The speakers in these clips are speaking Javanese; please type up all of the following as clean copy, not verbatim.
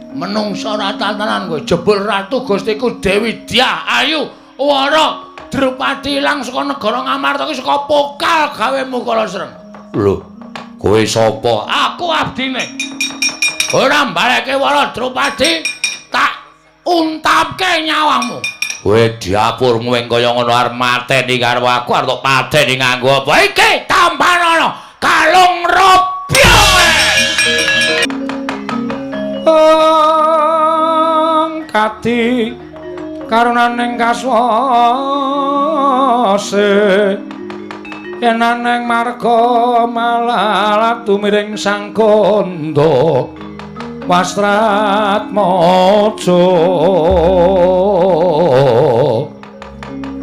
Menungsa ora tenan kowe, jebul ratu Gustiku Dewi Dyah Ayu Wara Drupadi ilang saka negara Ngamarta iki saka pokal gawemu kala sreng. Lho, kowe sapa? Aku abdine. Ora mbaleke Wara Drupadi tak untapke nyawamu. Kowe diapurmu ing kaya ngono arep mateni karo aku arep tok pateni nganggo apa? Iki tampanono kalung robyong. Kadi karunaning kaswase yenaneng marga malalatu miring sang kandha wastratmaja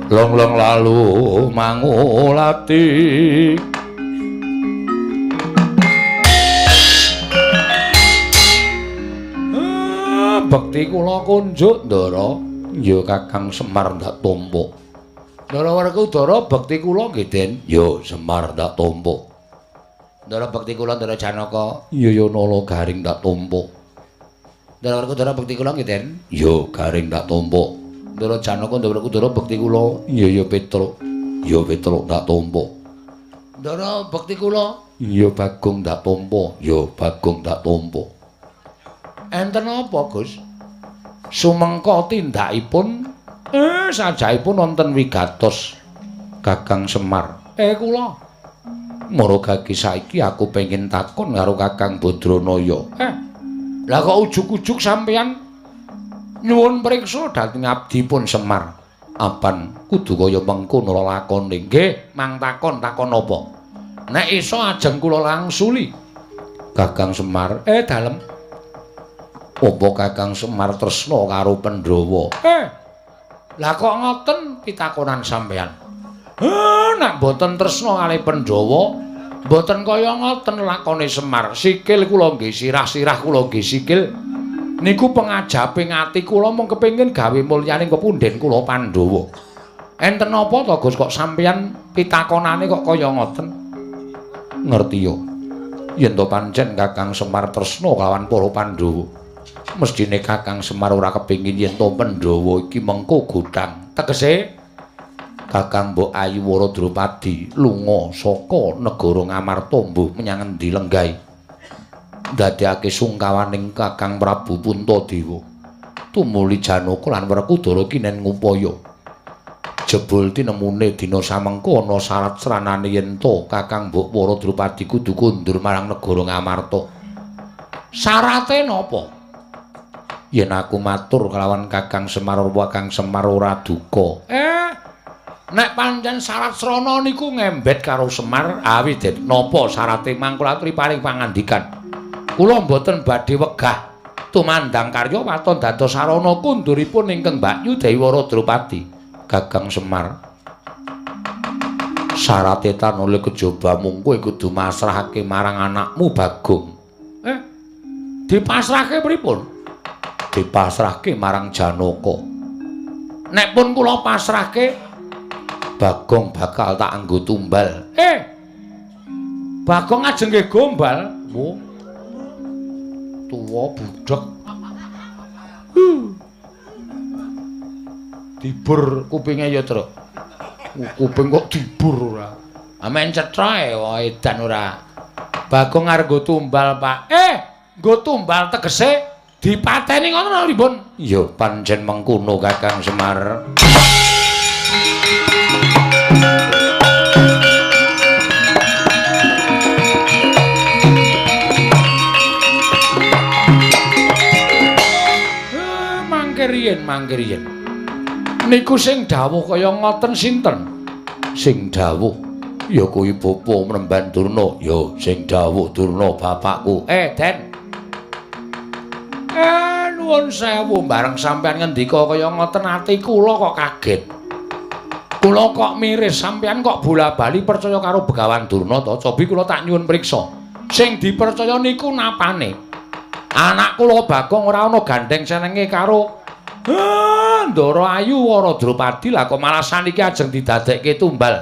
long-long lalu mangulati. Bekti kula kunjuk Ndara. Ya Kakang Semar ndak tumpuk. Ndara Werkudara bekti kula nggih Den. Ya Semar ndak tumpuk. Ndara bekti kula Ndara Janaka. Ya ya Nala Garing ndak tumpuk. Ndara Werkudara bekti kula nggih Den. Ya Garing ndak tumpuk. Ndara Janaka Ndara Werkudara bekti kula. Ya ya Petruk. Ya Petruk ndak tumpuk. Ndara bekti kula. Ya Bagong ndak tumpuk. Ya Bagong ndak tumpuk. Enten apa, Gus? Sumengka tindakipun sajaipun wonten wigatos Kakang Semar. Kula maragake saiki aku pengin takon karo Kakang Badranaya. Lah kok ujug-ujug sampeyan nyuwun priksa dhateng abdipun Semar? Apan kudu kaya mengkono lelakone? Nggih, mang takon takon apa? Nek iso ajeng kula langsuli. Kakang Semar, dalem. Apa Kakang Semar tresna karo Pandhawa? Lah kok ngoten pitakonan sampeyan? Nek mboten tresna kalih Pandhawa, mboten kaya ngoten lakone Semar. Sikil kula nggih sirah, sirah kula nggih sikil. Niku pengajaping ati kula mung kepengin gawe mulyaning pepundhen kula Pandhawa. Enten apa to Gus kok sampeyan pitakonane kok kaya ngoten? Ngerti yo. Yen to pancen Kakang Semar tresna kawan para Pandhawa, mestine Kakang Semar ora kepengin yen to Pandhawa iki mengko godhang. Tegese Kakang Mbok Ayu Wara Drupadi lunga saka negara Ngamarta mbuh menyang endi lenggahe. Ndadekake sungkawaning Kakang Prabu Puntadewa. Tumuli Janaka lan Werkudara kinen ngupaya. Jebul tinemune dina samengko ana syarat sranane yen to Kakang Mbok Wara Drupadi kudu kondur marang negara Ngamarta. Syarate napa? Yen aku matur kelawan Kakang Semar, Kakang Semar ora duka. Nek pancen syarat srana niku ngembet karo Semar, awi den napa syarate mangkula aturi paring pangandikan. Kula mboten badhe wegah tumandang karya waton dados sarana kunduripun ingkang Mbakyu Dewi Wara Drupadi. Kakang Semar, syarate tanole kejaba mung kowe kudu masrahake marang anakmu Bagong. Dipasrahke pripun? Dipasrahke marang Janaka. Nek pun kula pasrahke, Bagong bakal tak anggo tumbal. Bagong ajeng nggih gombal. Wo. Tuwa budhek. Dibur kupinge ya, Truk. Kuping kok dibur ora. Amen cetha wae edan ora. Bagong arep nggo tumbal, Pak. Nggo tumbal tegese dipateni ngono lho, Bun. Ya pancen mengkono Kakang Semar. Mangke riyen. Niku sing dawuh kaya ngoten sinten? Sing dawuh ya kuwi Bapa Mremban Durna. Ya sing dawuh Durna bapakku. Den. Nuwun sewu bareng sampean ngendika kaya ngoten ati kula kok kaget. Kula kok miris sampean kok bola-bali percaya karo Begawan Durna to? Cobi kula tak nyuwun priksa. Sing dipercaya niku napane? Anak kula Bagong ora ana gandeng senenge karo Ndara Ayu Wara Drupadi, lah kok malah saniki ajeng didadekke tumbal.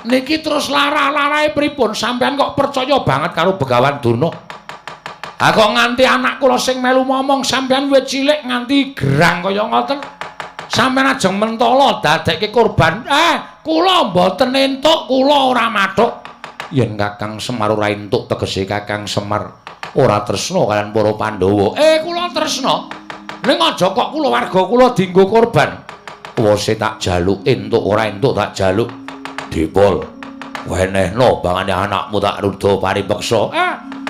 Niki terus lara-larae pripun? Sampean kok percaya banget karo Begawan Durna? Ha kok nganti anak kula sing melu momong sampeyan wit cilik nganti gerang kaya ngoten. Sampeyan ajeng mentala dadekke korban. Kula mboten entuk, kula ora mathuk. Yen Kakang Semar ora entuk tegese Kakang Semar ora tresna kaliyan para Pandhawa. Kula tresna. Ning aja kok kulawarga kula dienggo korban. Wose tak jaluk entuk ora entuk tak jaluk. Dipol. Wenehno bangane anakmu tak ruda paripeksa.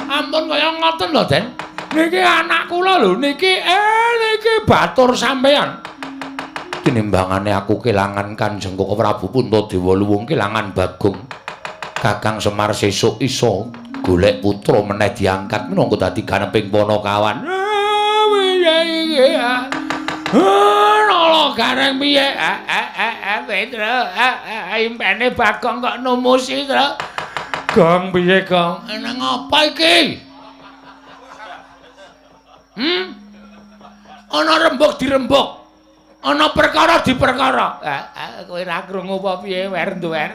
Ampun kaya ngoten lho, Den. Niki anak kula lho, niki niki batur sampeyan. Tinimbangane aku kelangan Kanjeng Koko Prabu Puntadewa luwung kelangan Bagong. Kakang Semar sesuk iso golek putra meneh diangkat minangka dadi ganeping panakawan. Piye iki? Nala gareng piye? Petro, impene Bagong kok numusi, Tru. Gong piye, Gong? Nang apa iki? Ana rembug dirembug. Ana perkara diperkara. Kowe ora krungu apa piye, wer nduwer.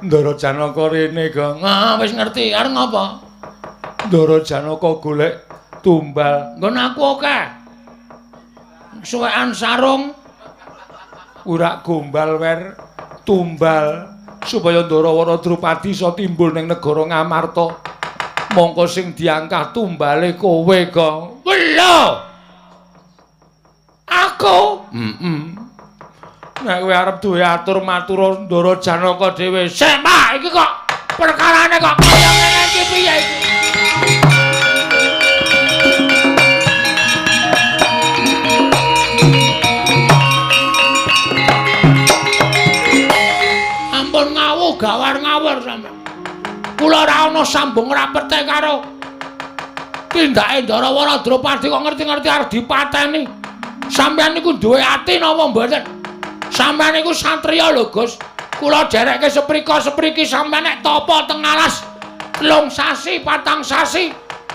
Ndara Janaka rene, Gong. Wis ngerti, arep ngapa? Ndara Janaka golek tumbal. Nggon aku akeh. Suwekan sarung ora gombal wer tumbal supaya Ndarawara Drupadi iso timbul ning negara Ngamarta. Mongko sing diangkah tumbale kowe, Gong. Lho. Aku? Nek kowe arep duwe atur matur Ndara Janaka dhewe. Sik, Pak, iki kok perkarane kok kaya ngene iki piye iki? Ampun ngawu gawar ngawur sampeyan. Kula ora ana sambung rapete karo tindake Ndarawara Drupadi kok ngerti-ngerti arep dipateni. Sampeyan niku duwe ati napa mboten? Sampeyan niku satriya lho, Gus. Kula derekke seprika-sepriki sampeyan nek tapa teng alas 3 sasi, 4 sasi.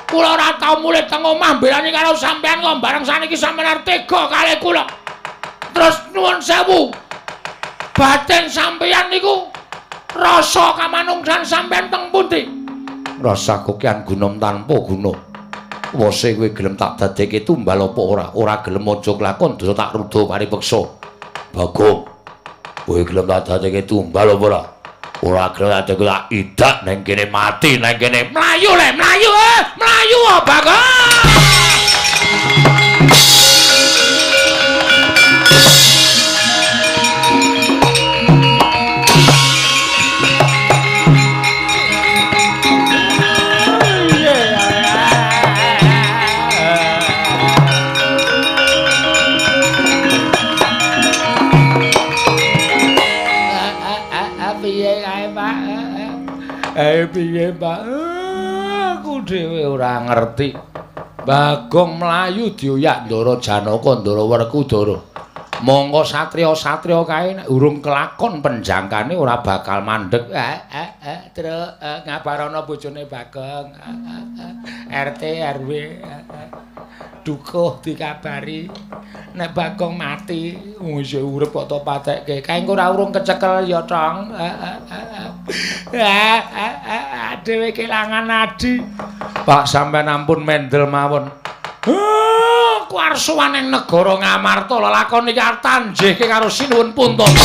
Kula ora tau mulih teng omah mbelani karo sampeyan kok bareng saniki sampeyan arep tega kalih kula. Terus nuwun sewu. Batin sampeyan niku rasa kamanungsan sampeyan teng pundi? Rasa kokian gunung tanpa guna. Wose kowe gelem tak dadekke tumbal apa ora? Ora gelem aja kelakon dosa tak ruda paripeksa. Bagong, kowe gelem tak dadekke tumbal apa ora? Ora gelem tak dadekke tak idak nang kene mati nang kene. Mlayu le, mlayu, mlayu Bagong. Piye, Pak? Aku dhewe ora ngerti. Bagong mlayu dioyak Ndara Janaka, Ndara Werkudara. Mongko satriya-satriya kae nek urung kelakon penjangkane ora bakal mandeg. Truk, ngabarono bojone Bagong. RT RW dukuh dikabari nek Bagong mati. Wong isih urip kok to patekke. Kae engko ora urung kecekel ya, Tong. Dhewe kelangan adi. Pak sampeyan ampun mendel mawon. Aku arep sowan ning negara Ngamarta lelakon iki arep tanjihke karo Sinuwun Puntadewa.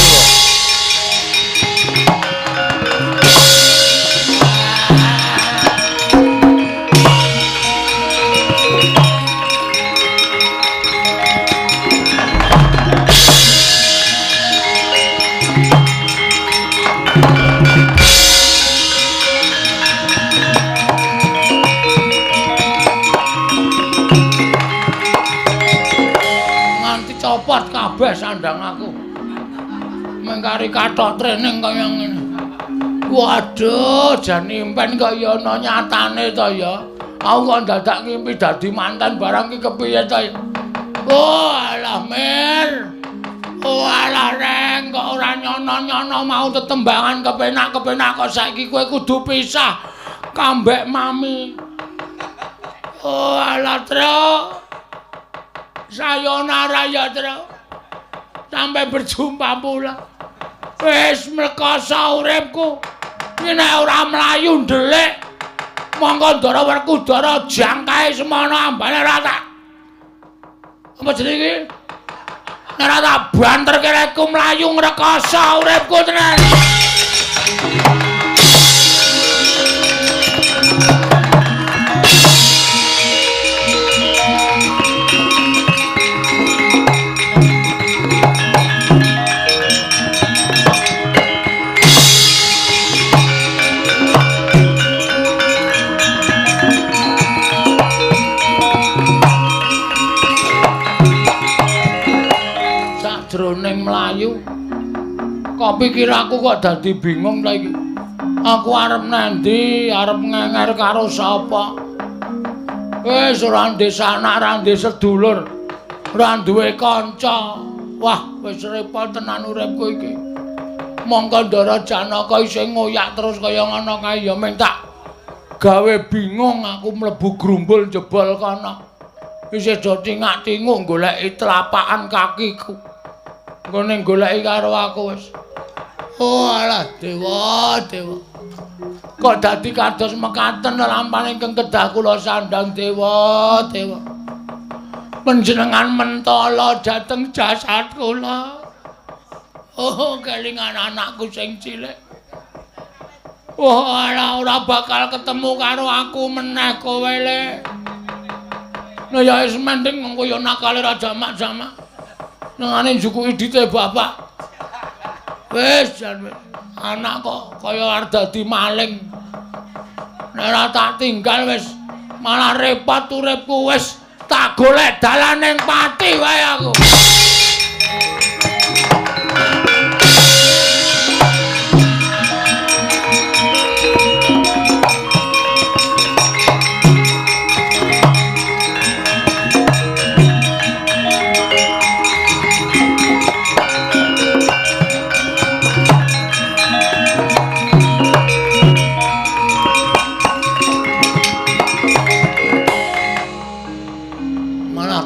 Copot kabeh sandang aku. Mengkari kathok training kaya ngene. Waduh, jan impen kaya ana nyatane to ya. Aku kok dadak ngimpi dadi mantan barang iki kepiye to ya. Oh alah Mir. Oh alah Reng, kok ora nyono-nyono mau tetembangan kepenak-kepenak kok saiki kowe kudu pisah kambek mami. Oh alah Truk. Sayonara ya, Truk. Sampai berjumpa pula. Wis mrekoso uripku. Iki nek ora mlayu ndelik. Mongko Ndara Werkudara jangkae semono ambane ora tak. Apa jenenge iki? Ora tak banterke reku mlayu ngrekoso uripku tenan. Jroning mlayu kok pikir aku kok dadi bingung ta iki. Aku arep nandi, arep ngenger karo sapa? Wis ora ndek sanak, ora ndek sedulur, ora duwe kanca. Wah, wis repot tenan uripku iki. Mongko Ndara Janaka isih ngoyak terus kaya ngono kae ya mung tak gawe bingung aku mlebu grumbul jebol kono. Isih do tingak-tinguk goleki telapakan kakiku. Nggone goleki karo aku wis. Oh alah dewa, dewa. Kok dadi kados mekaten lelampahan ingkang kedah kula sandhang dewa, dewa. Panjenengan mentala dhateng jasad kula. Oh, kelingan anakku sing cilik. Oh alah ora bakal ketemu karo aku meneh kowe le. Nah ya wis mending mengko ya nakale ra jamak-jamak. Nengane njukuki dite bapak. Wis jan wis. Anak kok kaya arep dadi maling. Nek ora tak tinggal wis malah repot uripku wis tak golek dalan ning pati wae aku.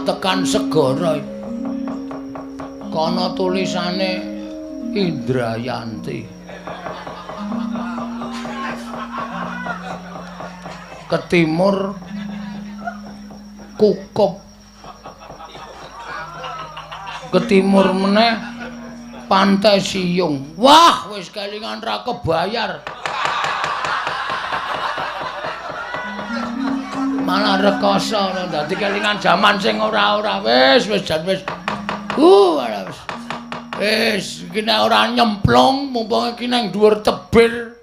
Tekan segara kono tulisane Indrayanti. Ke timur Kukup, ke timur meneh Pantai Siyung. Wah, wis kelingan ra kebayar. Malah rekoso dadi kelingan jaman sing ora-ora. Wis wis jan wis. Wis. Wis iki nek ora nyemplung mumpung iki nang dhuwur tebir.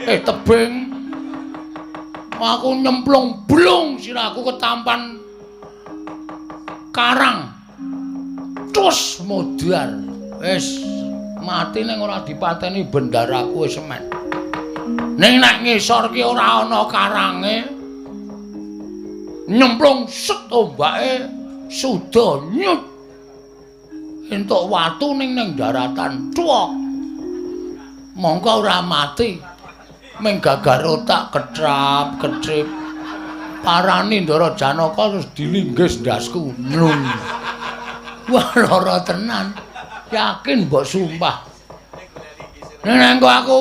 Tebing. Aku nyemplung blung sirahku ketampan karang. Terus modar. Wis mati ning ora dipateni bendaraku wis semen. Ning nek ngisor ki ora ana karange. Nyemplung set ombake suda nyut. Entuk watu ning ning daratan cuwok. Mongko ora mati. Ming gagar otak ketrap ketrip. Parani Ndara Janaka terus dilinggis ndasku. Nlung. Wah lara tenan. Yakin mbok sumpah. Nek engko aku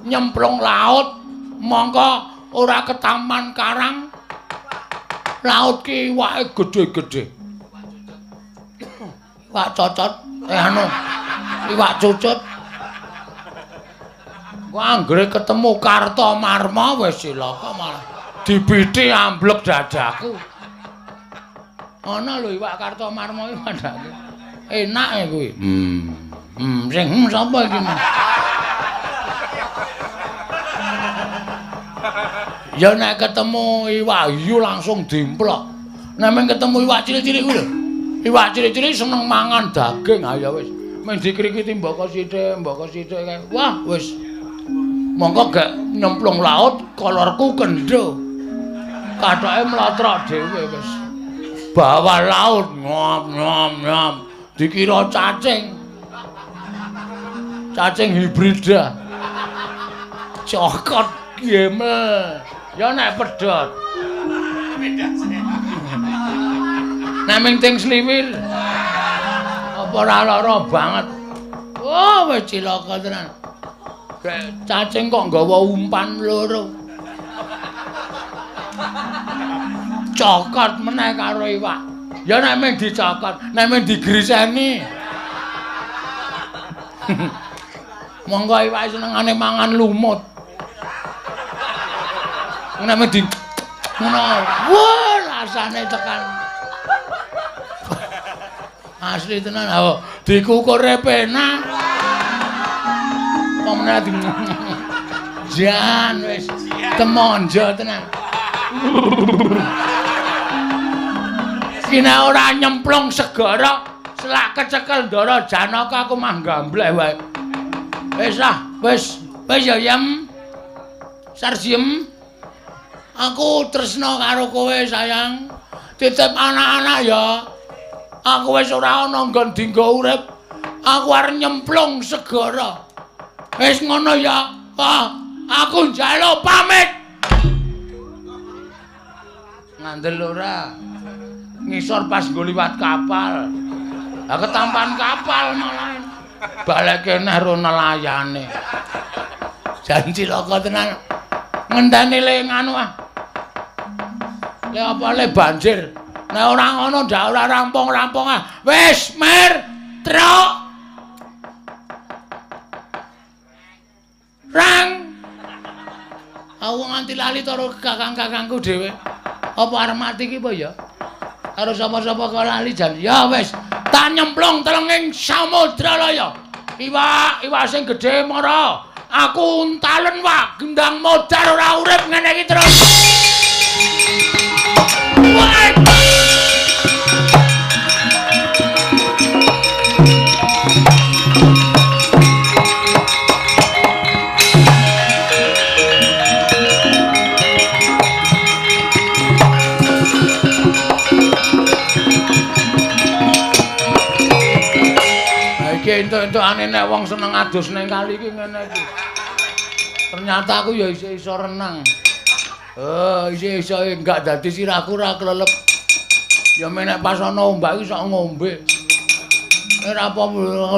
nyemplung laut mongko ora ketaman karang. Laut ki iwake gedhe-gedhe. Iwak cocot, anu, iwak cucut. Ku anggere ketemu Kartomarma wis cilaka malah dibiti amblek dadaku. Ana lho iwak Kartomarma iki padake. Enak e kuwi. Sing sapa iki? Ya nek ketemu iwak hiu langsung dimplok. Nek mung ketemu iwak cilik-cilik kuwi lho. Iwak cilik-cilik seneng mangan daging, ayo wis. Mung dikrikiti mboko sithik kae. Wah, wis. Mongko gek nyemplung laut kolorku kendho. Kathoke mlotrok dhewe wis. Bawah laut ngom ngom ngom dikira cacing. Cacing hibrida. Cokot gemel. Ya nek pedhot. Nek ming ting sliwir. Apa ora lara banget. Oh, wis cilaka tenan. Gek cacing kok nggawa umpan loro. Dicokot meneh karo iwak. Ya nek mung dicokot, nek mung digriseni. Monggo iwak senengane mangan lumut. Nek mung di ngono, wah rasane tekan. Asli tenan ha, dikukure penak. Apa meneh di jan wis temonjo tenan. Kina ora nyemplung segara, selak kecekel Ndara Janaka aku mah gambleh wae. Wis ah, wis, wis ya Yem. Sarsiem. Aku tresna karo kowe sayang. Titip anak-anak ya. Aku wis ora ana nggon dinggo urip. Aku arep nyemplung segara. Wis ngono ya. Ah, aku njaluk pamit. Ngandel ora. Ngisor pas nggo liwat kapal. Lah ketampan kapal malah. Baleke neh ro nelayane. Jan cilaka tenan. Ngenteni le nganu ah. Le apa le banjir. Nek ora ngono ndak ora rampung-rampung ah. Wis mer truk. Rang. Aku nganti lali karo kakang-kakangku dhewe. Apa arep mati ki apa ya? Karo sapa-sapa kok lali jan. Ya wis, tak nyemplung telenging samudra laya. Iwak, iwak sing gedhe mara. Aku untalen wak, gendang modar ora urip ngene iki terus. Wah! Iki entuk-entukane nek wong seneng adus ning kali iki ngene iki. Ternyata aku ya isih iso renang. Isih iso enggak dadi sirahku ora klelep. Ya menek pas ana ombak iki sok ngombe. Ora apa-apa.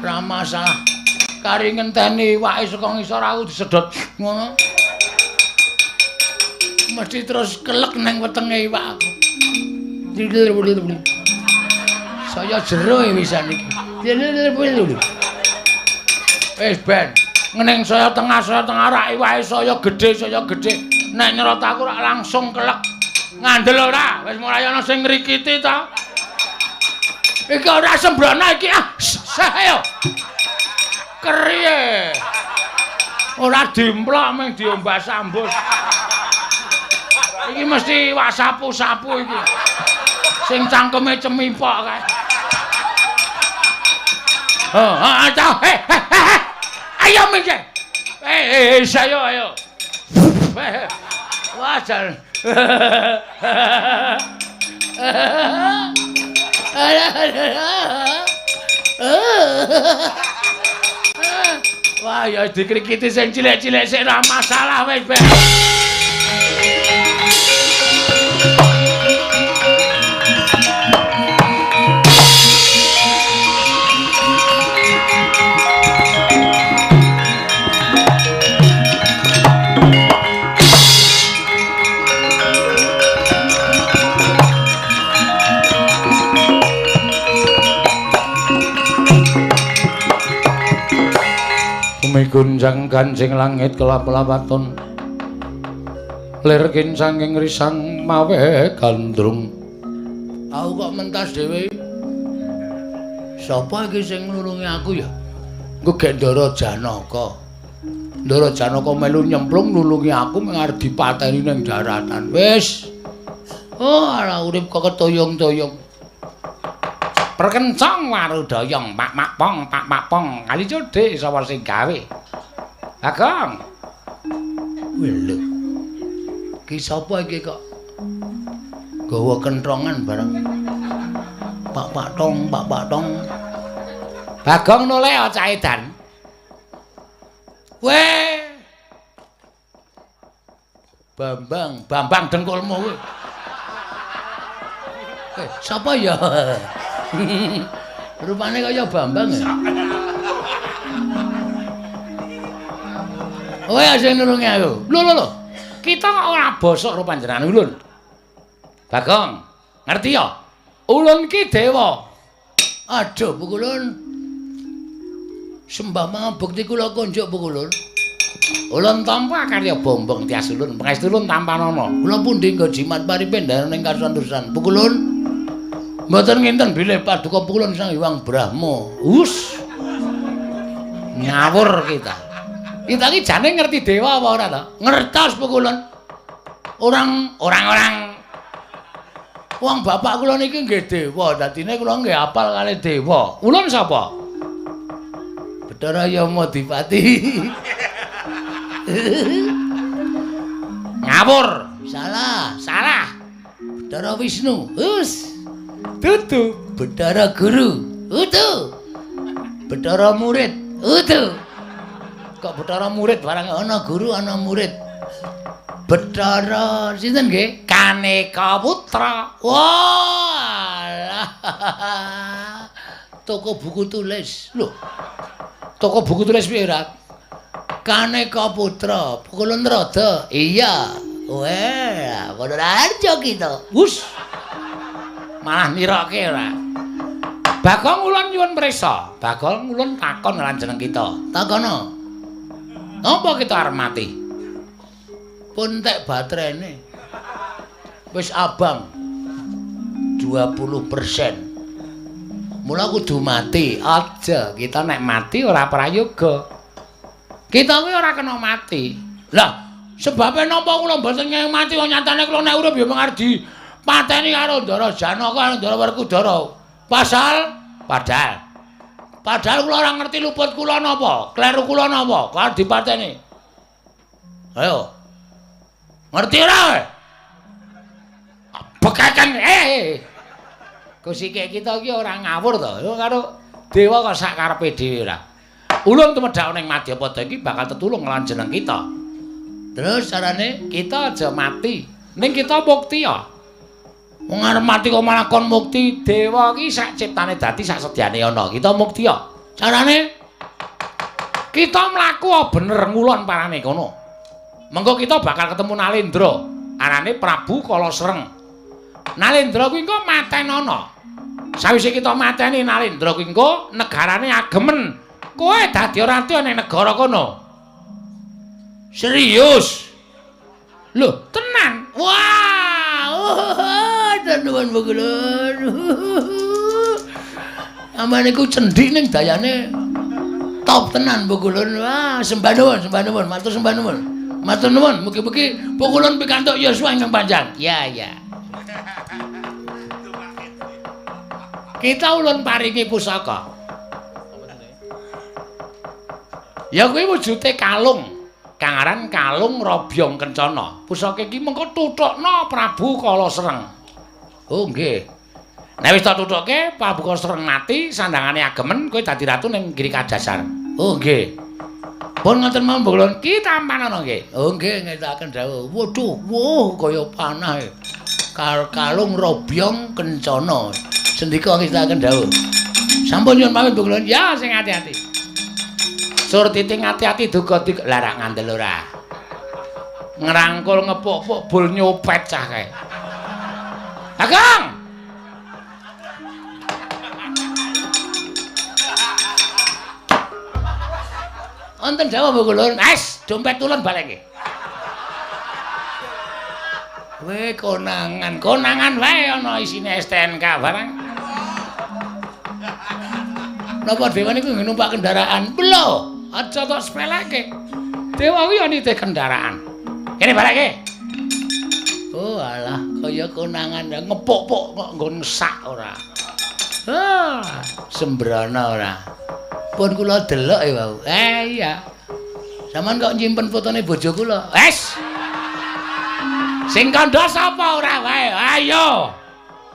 Ora masalah. Kari ngenteni iwake saka ngisor aku disedot ngono. Mesti terus kelek nang wetenge iwak aku. Saya jero wisan iki. Wis ben, ngening saya tengah rak iwake saya gedhe, saya gedhe. Nek nyerot aku rak langsung kelek. Ngandel ora? Wis mulai ana sing ngrikiti ta. Iki ora sembrono iki ah. Ayo. Keriye. Ora dimplok mung diombas sambus. Iki mesti iwak sapu-sapu iki. Sing cangkeme cemipok kae. Oh, ah, he, he, he. Ayo minggir. Ayo, ayo. Wah, jan. Wah, ya dikrikiti sing cilik-cilik sik ora masalah wis, Ben. Gunjang ganjing langit kelap-lapaton lir kincang ing risang mawe gandrung. Aku kok mentas dhewe. Sapa iki sing nulungi aku ya? Engko gek Ndara Janaka. Ndara Janaka melu nyemplung nulungi aku mung arep dipateni ning daratan. Wis. Oh, ala urip kok ketoyong-toyong. Perkencong warudayong pak mak pong pak mak pong kali codhe sapa sing gawe. Bagong. Lho. Ki sapa iki kok gawa kentrongan bareng. Pak pak tong, pak pak tong. Bagong noleh cah edan. Weh. Bambang, Bambang dengkulmu kuwi. Sapa ya? Rupane kaya Bambang ya. Kowe sing nulungi aku. Lho lho lho. Kita kok ora bosok karo panjenengan ulun. Bagong, ngerti ya? Ulun ki dewa. Aduh, Pukulun. Sembah mangabekti kula konjuk Pukulun. Ulun tampa karya bombong tias ulun, pangestu ulun tampanana. Kula pundi nggo jimat paripendaran ing kasantosan. Pukulun. Mboten nginten bilih paduka Pukulun Sang Hyang Brahma. Hus. Ngawur kita. Kita iki jane ngerti dewa apa ora to? Ngertos Pukulun. Orang-orang wong bapak kula niki nggih dewa, dadine kula nggih apal kalih dewa. Ulun sapa? Bathara Yamadipati. Ngawur. Salah, salah. Bathara Wisnu. Hus. Dudu. Bathara Guru. Udu. Bathara murid. Udu. Kok Bathara murid barang ana guru ana murid. Bathara sinten nggih? Kaneka Putra. Wah. Toko buku tulis. Lho. Toko buku tulis piye, Rat? Kaneka Putra, Pukulun Rada. Iya. Wah, padha harjo kita. Hus. Malah niroke ora. Bagong ulun nyuwun prisa. Bagong ulun takon lan jeneng kita. Takono. Napa kita arep mati? Pun tek baterene. Wis abang 20%. Mula kudu mati. Aja, kita nek mati ora prayoga. Kita kuwi ora kena mati. Lah, sebabe napa kula mboten ngeng mati wong nyatane kula nek urip ya mung arep dipateni karo Ndara Janaka karo Ndara Werkudara. Pasal padahal kula ora ngerti luput kula napa, kleru kula napa, kok arep dipateni. Ayo. Ngerti ora kowe? Bekaken Kusike kita iki ora ngawur to. Karo dewa kok sak karepe dhewe ora. Ulun tumedhak ning Madyapada iki bakal tetulung lan jeneng kita. Terus carane kita aja mati. Ning kita mukti ya. Wong arep mati kok malah kon mukti. Dewa iki sak ciptane dadi sak sedyane ana. Kita mukti ya. Carane kita mlaku bener ngulon parane kono. Mengko kita bakal ketemu Nalendra. Arane Prabu Kalasreng. Nalendra kuwi engko matenana. Sawise kita mateni Nalendra kuwi engko negarane agemen. Kowe dadi ratu ning negara kono. Serius? Lho, tenan. Wah, nuwun Pukulun. Amane iku cendhik ning dayane top tenan Pukulun. Wah, sembah nuwun, sembah nuwun, matur sembah nuwun. Matur nuwun, mugi-mugi Pukulun pikantuk yuswa ingkang panjang. Ya, ya. Kita ulun paringi pusaka. Ya kuwi wujude kalung. Kang aran kalung Robyong Kencana. Pusaka iki mengko tuthukna Prabu Kalasreng. Oh nggih. Nek wis tak tuthukke Prabu Kalasreng mati, sandangane agemen, kowe dadi ratu ning Giri Kadasar. Oh nggih. Pun ngoten mawon Pukulun, ki tampanana nggih. Oh nggih, ngetaken dawuh. Waduh, wuh kaya panah. Kalung Robyong Kencana. Sendika ngestaken dawuh. Sampun nyuwun pamit Pukulun. Ya sing ati-ati. Surtiti ati-ati duga larak ngandel ora. Ngrangkul ngepuk-puk bul nyopet cah kae. Bagong. Wonten dawuh Pukulun. Wes, dompet ulun baleke. Kowe konangan, konangan wae ana isine STNK barang. Napa dewa niku numpak kendaraan? Lho, aja tok sepeleke. Dewa kuwi nitih kendaraan. Kene baleke. Oh alah, kaya konangan ngepuk-puk kok nggon sak ora. Ah, sembrana ora. Pun kula delok ya, wau. Iya. Sampeyan kok nyimpen fotone bojo kula? Wes. Sing kandha sapa ora wae? Ayo.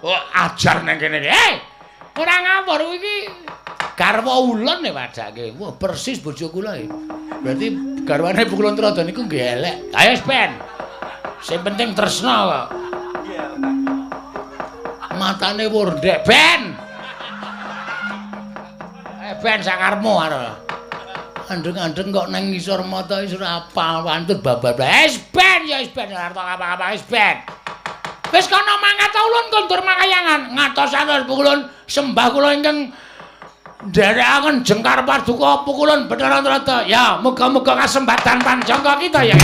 Oh, ajar nang kene iki. Ora ngawur iki. Garwa ulun e wadake. Wah, persis bojo kula e. Berarti garwane Pukulun Trada niku nggih elek. Ayo ben. Sing penting tresna kok. Matane wurdek ben. Ben sakarepmu karo. Andeng-andeng kok nang ngisor mata wis ora apal wantut babar. Wis ben ya wis ben ora arep apa-apa wis ben. Wis kono mangkat ulun kondur makayangan. Ngatos-atos pukulun sembah kula ingkang nderekaken jengkar paduka pukulun Bathara Antarada. Ya, muga-muga kasembatan panjangka kita ya.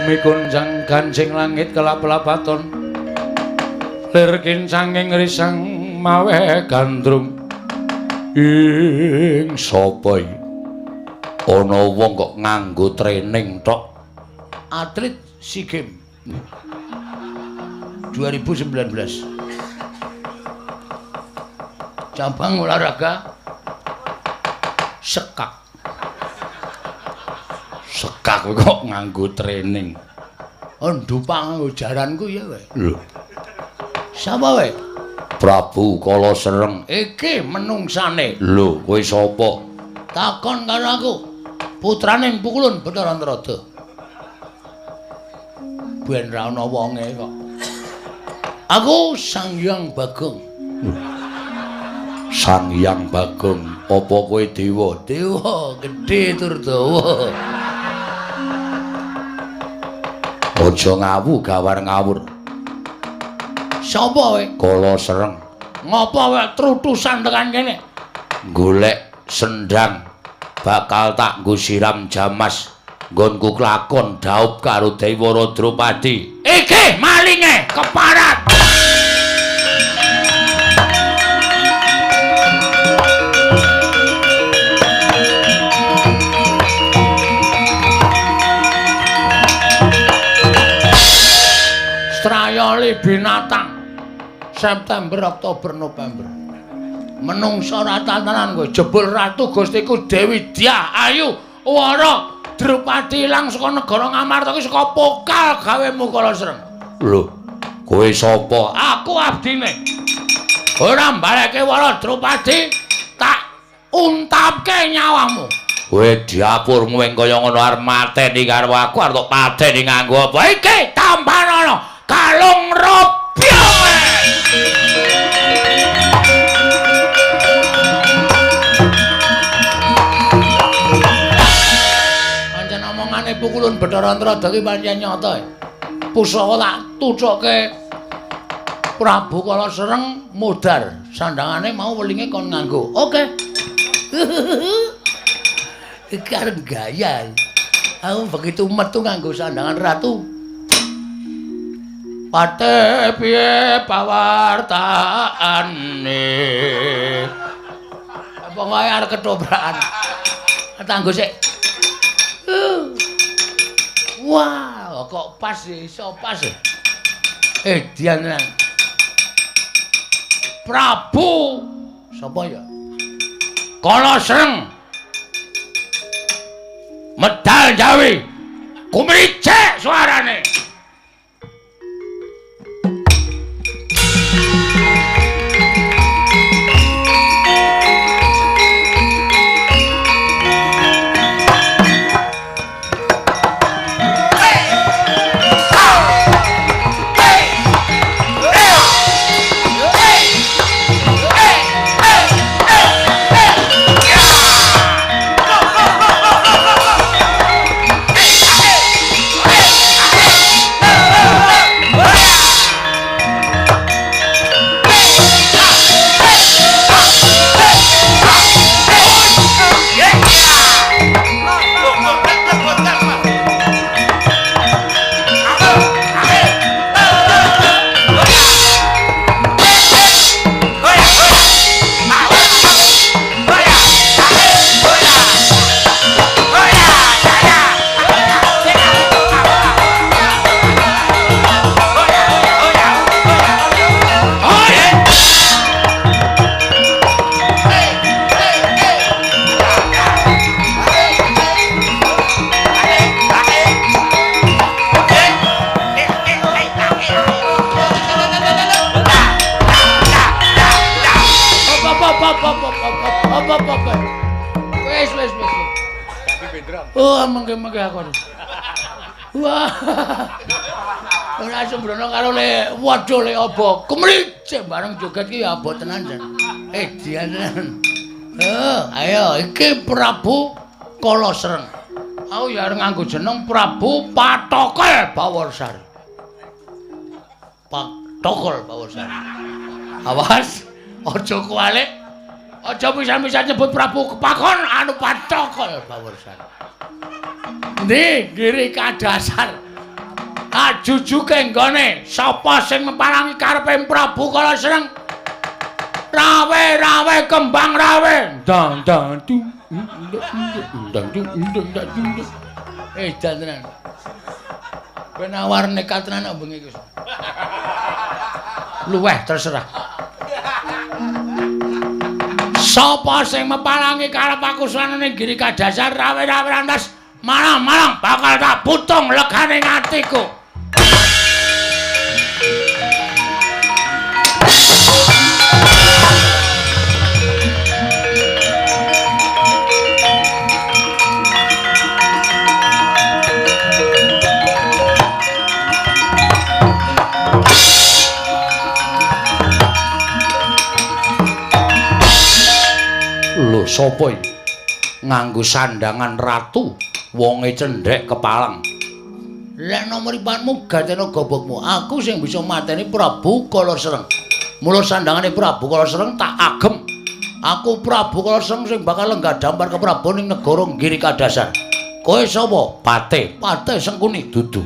Mikunjang ganjing langit kelap-lapaton lir kincanging risang mawe gandrung. Ing sapa iki ana wong kok nganggo training tok? Atlet SEA Games 2019 cabang olahraga sekak. Sekak kok nganggo training. Oh, ndupak nganggo jaranku ya kowe. Lho. Sapa kowe? Prabu Kala Sereng. Iki menungsane. Lho, kowe sapa? Takon karo aku. Putrane Pukulun Bathara Antarada. Ben ra ana wonge kok. Aku Sang Hyang Bagong. Sang Hyang Bagong, apa kowe dewa? Dewa gedhe tur dawa. Aja ngawu gawar ngawur. Sapa kowe? Kala Sereng. Ngopo kowe trutusan tekan kene? Golek sendang bakal tak nggo siram jamas. Nggonku klakon dhaup karo Dewara Drupadi. Iki malinge keparat. Strayoli binatang September, Oktober, November. Menungso rata tenan kowe. Jebul ratu Gustiku Dewi Dyah Ayu Wara Drupadi ilang saka negara Ngamarta iki saka pokal gawemu Kala Sreng. Lho, kowe sapa? Aku abdine. Ora mbaleke Wara Drupadi tak untapke nyawamu. Kowe diapurmu ing kaya ngono arep mateni karo aku arep tok pateni nganggo apa? Iki tambanono kalung robyong. Pancen omongane Pukulun Bathara Antarada iki pancen nyata. Pusaka tak tucuke Prabu Kala Sereng modar, sandangane mau welinge kon nganggo. Oke. Iki arep gaya. Aku begitu metu nganggo sandangan ratu. Pate piye pawartaane? Pokoke arep ketobrakan. Tanggo sik. Wah, kok pas iso pas. Dian tenan. Prabu sapa ya? Kala Sereng. Medal Jawi. Kumricik suarane. Apa. Wis. Oh, mengke-mengke aku. Wah. Ora sembrono karo le waduh le apa. Kemricik bareng joget ki ya abot tenan jan. Dian tenan. Ayo iki Prabu Kalasreng. Aku ya arep nganggo jeneng Prabu Patokol Baworsari. Patokol Baworsari. Awas, aja kuwalik. Aja pisan-pisan nyebut Prabu Kepakon anu Patokol Baworsari. Endi Giri Kadasar. Ajujuke nggone sapa sing meparangi karepe Prabu Kalasreng? Rawe-rawe kembang rawe. Dang dang dung dang dung dang dung. Edan tenan. Kowe nawar nekat tenan kok bengi iki. Luweh terserah. Sapa sing meparangi karep aku suwanane Giri Kadasar rawe-rawe rantas malang-malang bakal tak putung legane atiku. Lho sapa iki? Nganggo sandangan ratu, wonge cendhek kepalang. Lek nomor ipatmu gatena gobokmu, aku sing bisa mateni Prabu Kalasreng. Mula sandangane Prabu Kalasreng tak agem. Aku Prabu Kalasreng sing bakal lenggah dampar ke Prabu ning negara Giri Kadasar. Kowe sapa? Patih. Patih Sengkuni dudu.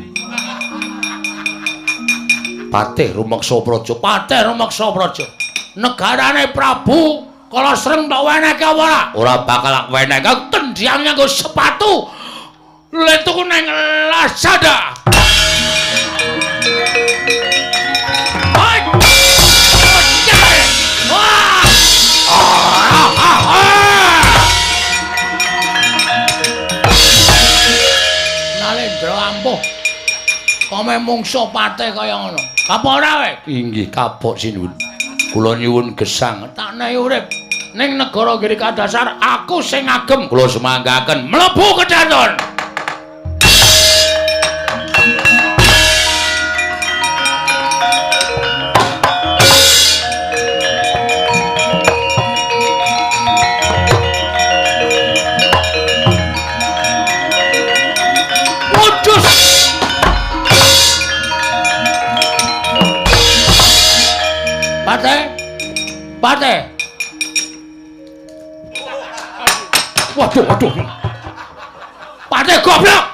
Patih Rumeksa Praja. Patih Rumeksa Praja. Negarane Prabu Kalasreng tak wenehke apa ora? Ora bakal tak wenehke. Tendhang nganggo sepatu. Le tuku nang Lazada. Nalendra ampuh. Kome mungsuh patih kaya ngono. Kapok ora kowe? Inggih kapok sinuwun. Kula nyuwun gesang tak nehi urip ning negara Giri Kadasar aku sing agem. Kula sumanggaken mlebu kedaton. Wedhus. Patih. Patih. Waduh, waduh. Patih goblok.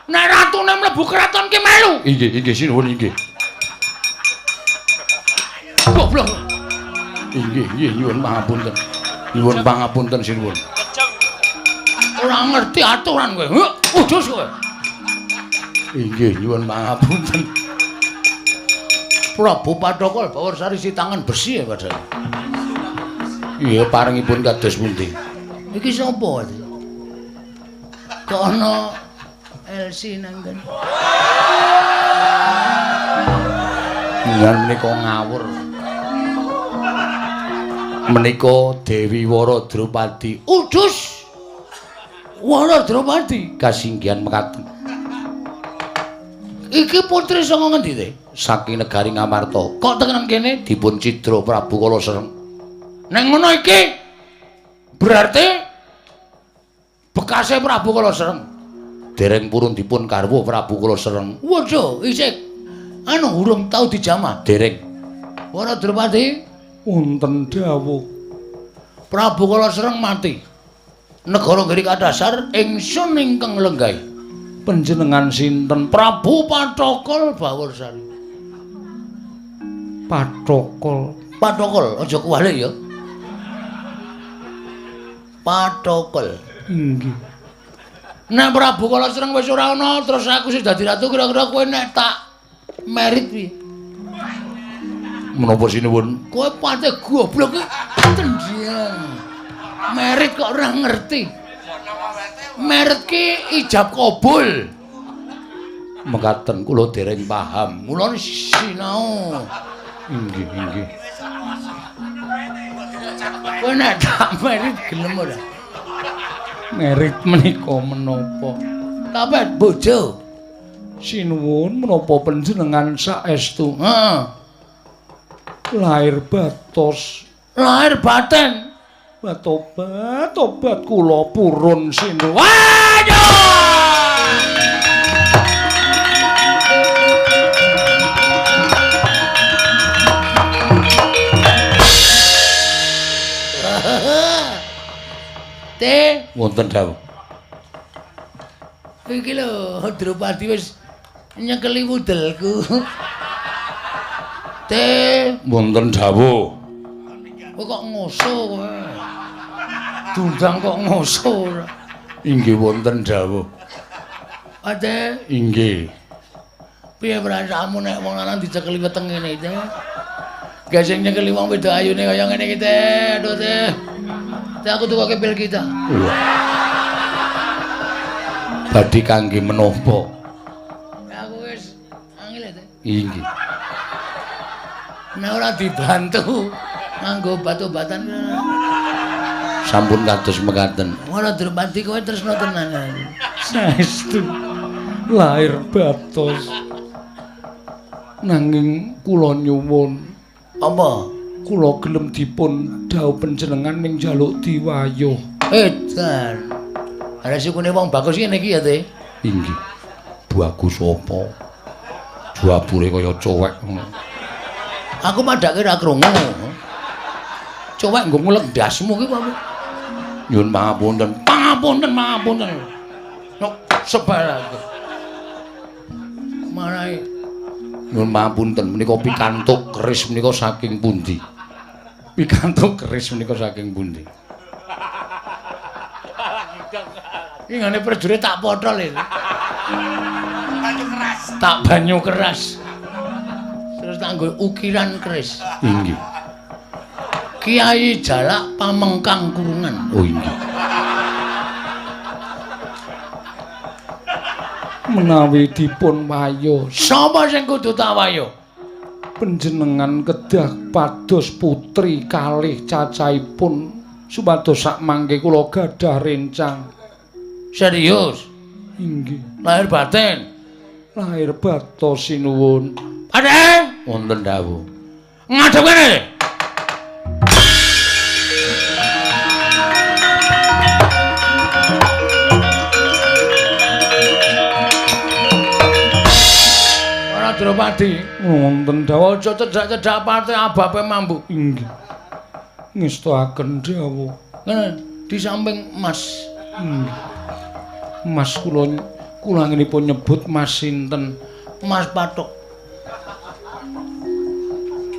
Nek ratune mlebu kraton ki melu. Inggih, inggih sinuwun inggih. Goblok. Inggih, inggih nyuwun pangapunten. Nyuwun pangapunten sinuwun. Ora ngerti aturan kowe. Udus kowe. Inggih, nyuwun pangapunten. Prabu Pathokol Bawarsari si tangan besi ya padahal. Iya, parengipun kados pundi? Iki sapa? Kok ana LC nang kene? Ngan menika ngawur. Menika Dewi Wara Drupadi. Udus. Wara Drupadi kasinggihan mekaten. Iki putri saka ngendi te? Saking negari Ngamarta. Kok tekan kene dipun cidra Prabu Kalasreng. Ning ngono iki berarti bekase Prabu Kalasreng. Dereng purun dipun garwa Prabu Kalasreng. Waduh, isih anu urung tau dijamah. Dereng. Wara Drupadi wonten dawuh. Prabu Kalasreng mati. Negara Giri Kadasar ingsun ingkang lenggahi. Panjenengan sinten? Prabu Pathokol Bawarsari. Pathokol. Pathokol, aja kuwalik ya. Pathokol. Inggih. Nek Prabu Kalasreng wis ora ana, terus aku sing dadi ratu kira-kira kowe nek tak merit piye? Menapa sinuwun? Kowe patih goblok iki tendhang. Merit kok ora ngerti. Merit ki ijab kabul. Mekaten kula dereng paham. Mula sinau. Inggih, inggih. Kowe nek tak merit gelem ora? Merit menika menapa? Tapi bojo. Sinuwun menapa panjenengan saestu? Heeh. Lahir batos, lahir batin. Tobat, tobat kula purun sinuwun. Waduh! Teh, wonten dawuh. Iki lho, Drupadi wis nyekeli wudelku. Teh, wonten dawuh. Kowe kok ngoso kowe? Dundang kok ngoso ora? Inggih wonten dawuh. Ade, inggih. Piye perasaanmu nek wong lanang dicekeli weteng ngene iki? Gak sing nyekeli wong wedok ayune kaya ngene iki, Teh. Aduh, Teh. Teh aku tukoke pil kita. Iya. Badhe kangge menapa? Aku wis angel, Teh. Inggih. Nek ora dibantu nganggo obat-obatan. Sampun kados mekaten. Ora Drupadi kowe tresno tenan. Saestu lahir batos. Nanging kula nyuwun. Apa? Kula gelem dipun dhawuh panjenengan ning njaluk diwayuh. Edan. Ana sukune wong bagus ngene iki ya, Teh. Inggih. Bagus apa? Juabure kaya cowek ngono. Aku padake ora krungu. Cowek nggo ngulek ndasmu ki apa? Nyuwun pangapunten. Pangapunten, pangapunten. Nok sebar aku. Marai. Nyuwun pangapunten menika pikantuk keris menika saking pundi? Pikantuk keris menika saking pundi? Iki ngene prajurit tak potol iki. Banyu keras. Tak banyu keras. Terus tak nggo ukiran keris. Inggih. Kiai Jalak Pamengkang Kurungan. Oh inggih. Menawi dipun wayuh, sapa sing kudu tak wayuh? Panjenengan kedah pados putri kalih cacahipun supados sakmangke kula gadah rencang. Serius? Inggih. Lahir batin. Lahir batos sinuwun. Adhe, wonten dawuh. Ngadep kene. Drupadi, wonten dawuh. Aja cedhak-cedhak pate abape mambu. Inggih. Ngestoaken dawuh. Ngene, di samping Mas. Inggih. Mas kula kula anggenipun nyebut Mas sinten? Mas Pathok.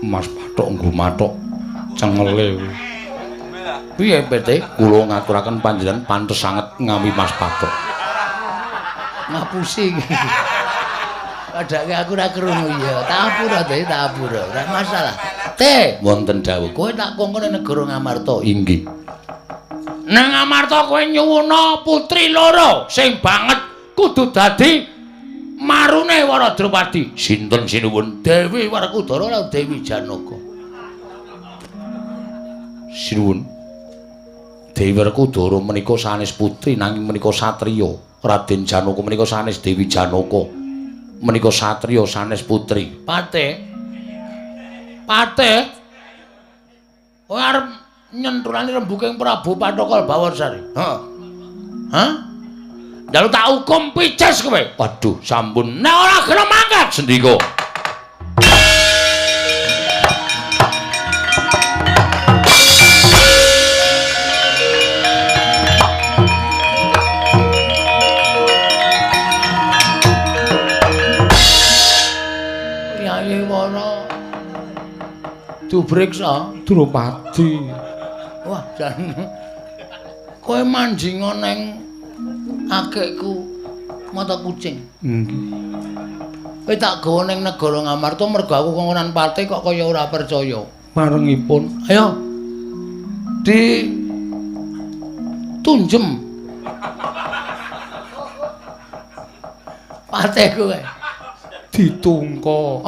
Mas Pathok nggo mathok cengele. Piye PT? Kula ngaturaken panjenengan pantes sanget ngawi Mas Pathok. Ngapusi iki. Padake aku ora krungu ya. Tak apura Teh, tak apura. Ora masalah. Teh, wonten dawuh. Kowe tak kongkon nang negara Ngamarta. Inggih. Nang Ngamarta kowe nyuwuna putri loro sing banget kudu dadi marune Wara Drupadi. Sinten sinuwun? Dewi Werkudara lan Dewi Janaka. Sinuwun. Dewi Werkudara menika sanes putri nanging menika satriya. Raden Janaka menika sanes Dewi Janaka. Menika satriya sanes putri. Pate. Pate. Kowe arep nyenthulani rembuking Prabu Pathokol Bawarsari. Heeh. Hah? Njaluk tak hukum pices kowe. Waduh, sampun. Nek ora gelem mangkat sendika. Kyai Wara dipriksa Drupadi. Wah, jan kowe manjinga neng akekku mata kucing. Nggih. Kowe tak gawa ning negara Ngamarta mergo aku kongkonan pate kok kaya ora percaya. Marengipun, ayo di tunjem pateku kae. Ditungko.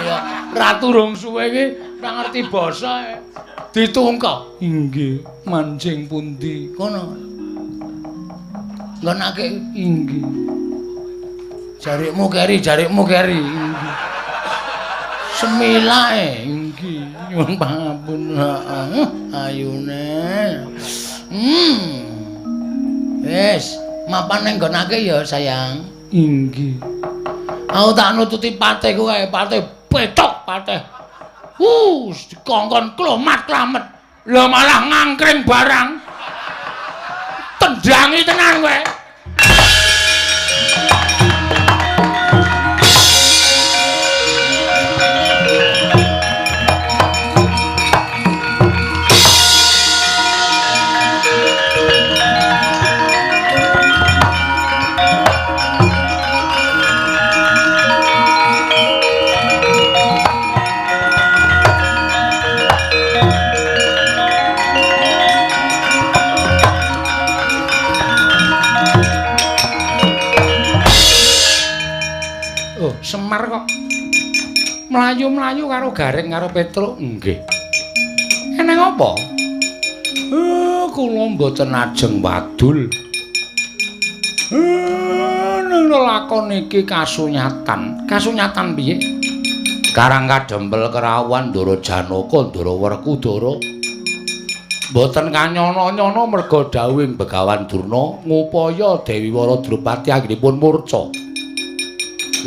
Ya, ratu rong suwe iki Ora ngerti basa. Ditungka. Inggih, mancing pundi? Kono. Nggonake inggih. Jarikmu keri, jarikmu keri. Inggih. Semilae inggih. Nyuwun pangapunten. Ayune. Wis, mapan ning nggonake ya, sayang. Inggih. Aku tak nututi patihku kae, patih petok patih. Dikongkon klomat-klamet. Lah malah ngangkring barang. Tendangi tenan kowe. Semar kok mlayu-mlayu karo Gareng karo Petruk. Nggih. Eneng apa? Kula mboten ajeng wadul. Ning lelakon iki kasunyatan. Kasunyatan piye? Karang kadempel kerawuhan Ndara Janaka, Ndara Werkudara. Mboten kanyono-nyono merga dawuhing Begawan Durna ngupaya Dewi Wara Drupadi anggenipun murca.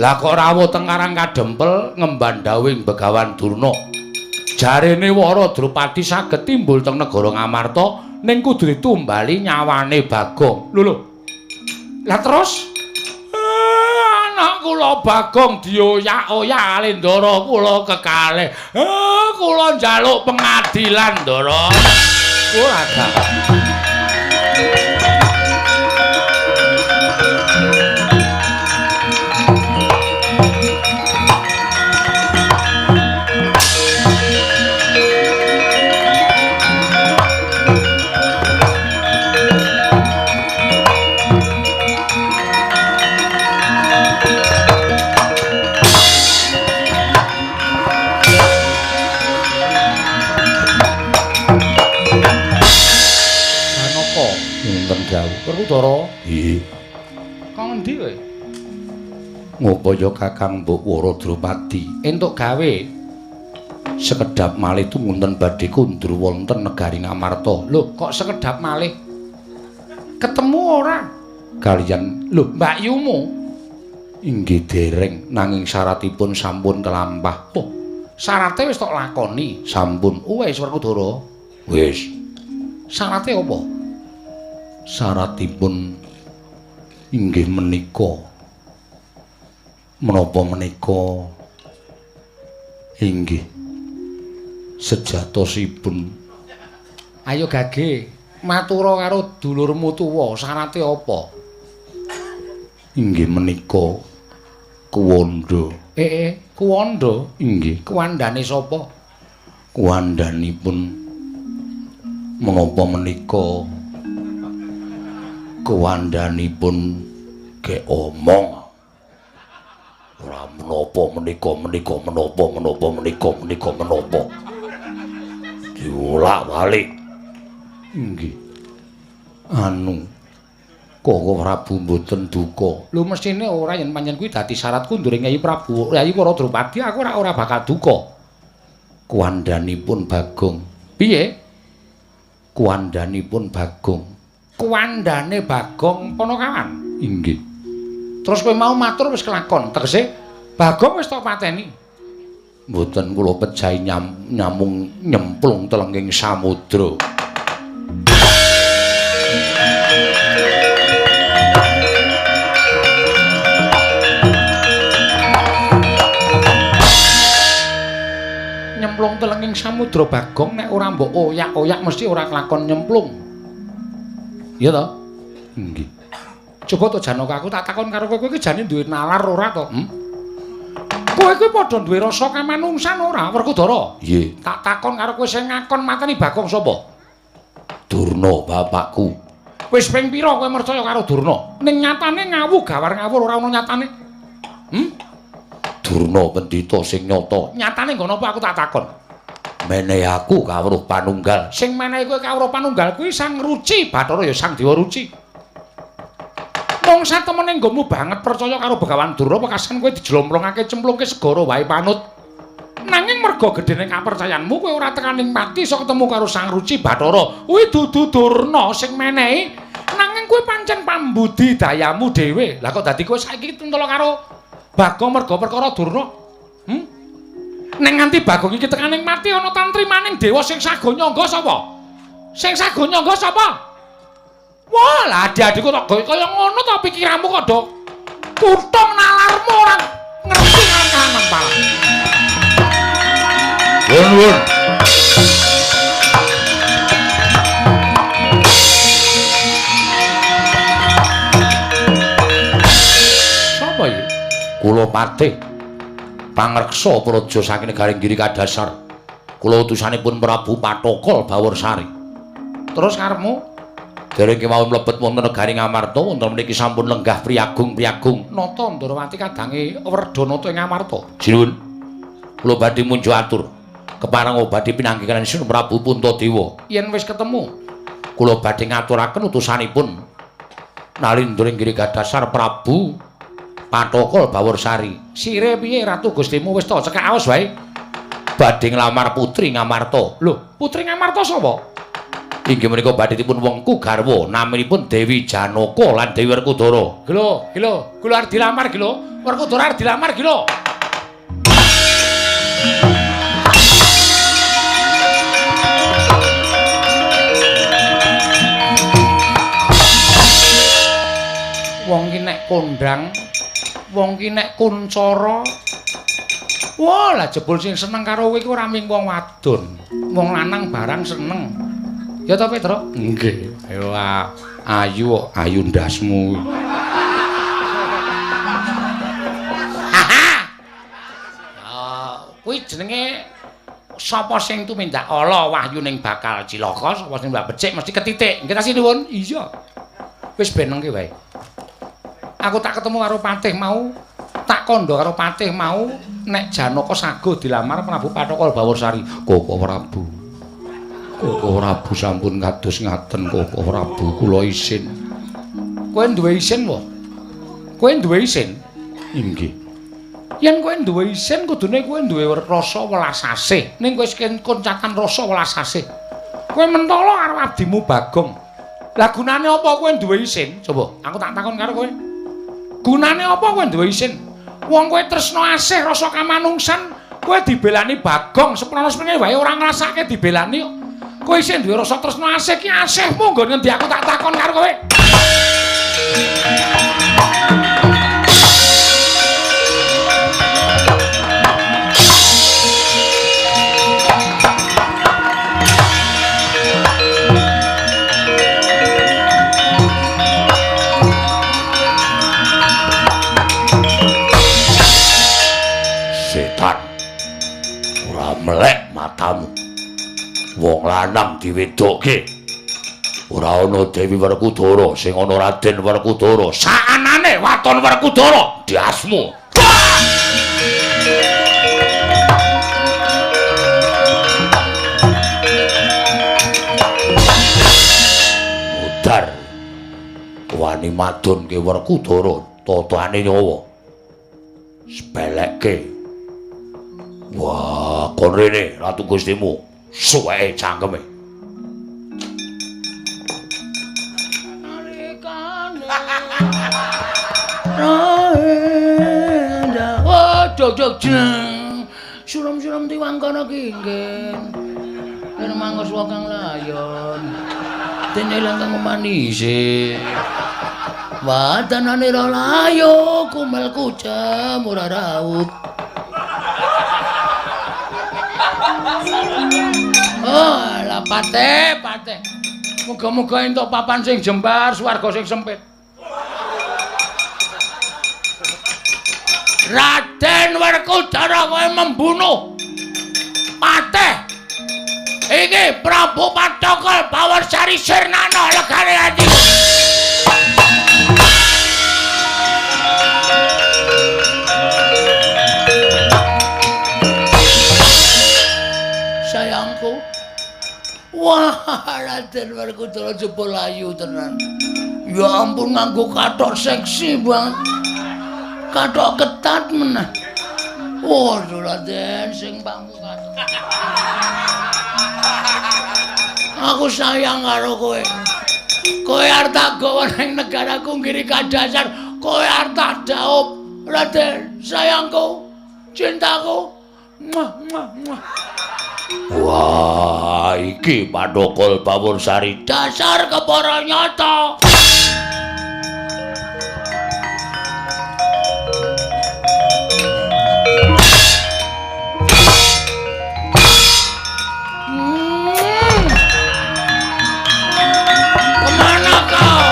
Lah kok rawuh teng Karang Kadempel ngemban dawuhing Begawan Durna. Jarene Wara Drupadi saged timbul teng negara Ngamarta ning kudu ditumbali nyawane Bagong. Lho lho. Lah terus anak kula Bagong dioyak-oyak kali ndara kula kekalih. Kula njaluk pengadilan ndara. Ora gak. Werkudara. Nggih. Kok ngendi kowe? Ngupaya Kakang Mbok Wara Drupadi entuk gawe. Sekedhap malih tumunten badhe kundur wonten negari Ngamarta. Lho, kok sekedhap malih? Ketemu ora? Kaliyan lho, mbakyumu. Inggih dereng, nanging syaratipun sampun kelampah. Oh, syarate wis tok lakoni. Sampun. Wis Werkudara. Wis. Syarate apa? Syaratipun inggih menika menapa menika inggih sejatosipun. Ayo gage matura karo dulurmu tuwa, syarate apa? Inggih menika kuwanda. Kuwanda? Inggih. Kuwandane sapa? Kuwandanipun menapa menika kuwandhanipun ge omong. Ora menapa menika menika menapa menapa menika menika menapa. Diwolak-walik. Inggih. Anu Koko Prabu mboten duka. Lho mesthine ora yen pancen kuwi dadi syarat kunduring Kyai Prabu, Kyai Wara Drupadi aku ora bakal duka. Kuwandhanipun Bagong. Piye? Kuwandhanipun Bagong. Kuwandhane Bagong Ponokawan. Inggih. Terus kowe mau matur wis kelakon, tegese Bagong wis tok pateni. Mboten kula pejahi nyamung nyemplung telenging samudra. Nyemplung telenging samudra Bagong nek ora mbok oyak-oyak mesti ora kelakon nyemplung. Iya to? Nggih. Coba to Janaka, aku tak takon karo kowe, kowe iki jane duwe nalar ora to? Kowe kuwi padha duwe rasa kamanungsan ora, Werkudara? Nggih. Tak takon karo kowe sing ngakon mateni Bagong sapa? Durna bapakku. Wis ping pira kowe mercaya karo Durna? Ning nyatane ngawu gawar ngawur ora ana nyatane. Durna pendhita sing nyata. Nyatane nggon apa aku tak takon. Menehi aku kawruh panunggal. Sing menehi kowe kawruh panunggal kuwi Sang Ruci Bathara ya Sang Dewa Ruci. Mung satemene nggonmu banget percaya karo Begawan Durna pekasan kowe dijlomplongake cemplungke segara wae panut. Nanging merga gedene kapercayanmu kowe ora tekaning pati iso ketemu karo Sang Ruci Bathara. Kuwi dudu Durna sing menehi, nanging kowe pancen pambudi dayamu dhewe. Lah kok dadi kowe saiki pentol karo Bagong merga perkara Durna? Ning nganti Bagong iki tekaning mati ana tantrimaning dewa sing sago nyangga sapa? Sing sago nyangga sapa? Wah, lah adik-adikku tok gawe kaya ngono to pikiranmu kok do kutung nalarmu ora ngerti kanan pala. Nuwun. Sapa iki? Kula Patih pangreksa praja saking negari Giri Kadasar. Kula utusanipun Prabu Pathokol Baworsari. Terus karepmu? Dereng kemawon mlebet wonten negari Ngamarta, wonten mriki sampun lenggah priyagung-priyagung. Nata Ndrawati kadange Werdanata ing Ngamarta. Sinuwun. Kula badhe munjuk atur. Kepareng badhe pinanggih kaliyan Sun Prabu Puntadewa. Yen wis ketemu, kula badhe ngaturaken utusanipun Nalindra ing Giri Kadasar Prabu Pathokol Baworsari. Sire piye Ratu Gustimu wis to cekak aos wae. Badhe nglamar putri Ngamarta. Lho, putri Ngamarta sapa? Inggih menika badhe dipun wengku garwa naminipun Dewi Janaka lan Dewi Werkudara. Gelo, gelo, kula arep dilamar gelo. Werkudara arep dilamar gelo. Wong ki nek kondang, wong ki nek kuncara. Wah, lah jebul sing seneng karo kowe iku ora mung wong wadon, wong lanang barang seneng. Ya ta Petro? Nggih. Ayo ayu ayu ndasmu. Kuwi jenenge sapa sing tumindak ala wahyuning bakal cilaka, sapa sing mbak becik mesti ketitik. Nggih ta sinuwun? Iya. Wis benengke wae. Aku tak ketemu karo Patih mau, tak kandha karo Patih mau nek Janaka sago dilamar Prabu Pathokol Baworsari. Koko Prabu. Koko Prabu sampun kados ngaten Koko Prabu kula isin. Kowe duwe isin wae? Kowe duwe isin? Inggih. Yen kowe duwe isin kudune kowe duwe rasa welas asih. Ning kowe wis koncatan rasa welas asih. Kowe mentolo karo abdimu Bagong. Lah gunane apa kowe duwe isin? Coba aku tak takon karo kowe. Gunane apa kowe duwe isin? Wong kowe tresna asih rasa kamanungsan, kowe dibelani Bagong seprono-seprene wae ora ngrasake dibelani. Kowe isin duwe rasa tresna asih ki asihmu nggon ngendi aku tak takon karo kowe. Setan ora melek matamu. Wong lanang diwedokke. Ora ana Dewi Werkudara sing ana Raden Werkudara. Saanane waton Werkudara ndasmu. Mudar. Wani madonke Werkudara totane nyawa. Sepelekke. Wah, kon rene Ratu Gustimu. Suweke cangkeme. Oh, jog-jog jeng. Suram-suram tiwangkana kinggin. Kene mangkos kang layon. Dene langkang manise. Wadanane ra layo, kumel kucem ora raup. Oh, lah Patih, Patih. Muga-muga entuk papan sing jembar, swarga sing sempit. Raden Werkudara kowe membunuh Patih. Iki Prabu Pathokol Baworsari sirnana legane ati. sayangku. Wah, Raden Werkudara jebul ayu tenan. Ya ampun nganggo kathok seksi banget. Kathok ketat meneh. Waduh Raden sing pangku kathok. Aku sayang karo kowe. Kowe arep tak gawa ning negaraku nggiri kadasar, kowe arep tak dhaup. Raden, sayangku, cintaku. Muah, muah, muah. Wah, iki Pathokol Bawursari dasar kepara nyata. Kemana kau?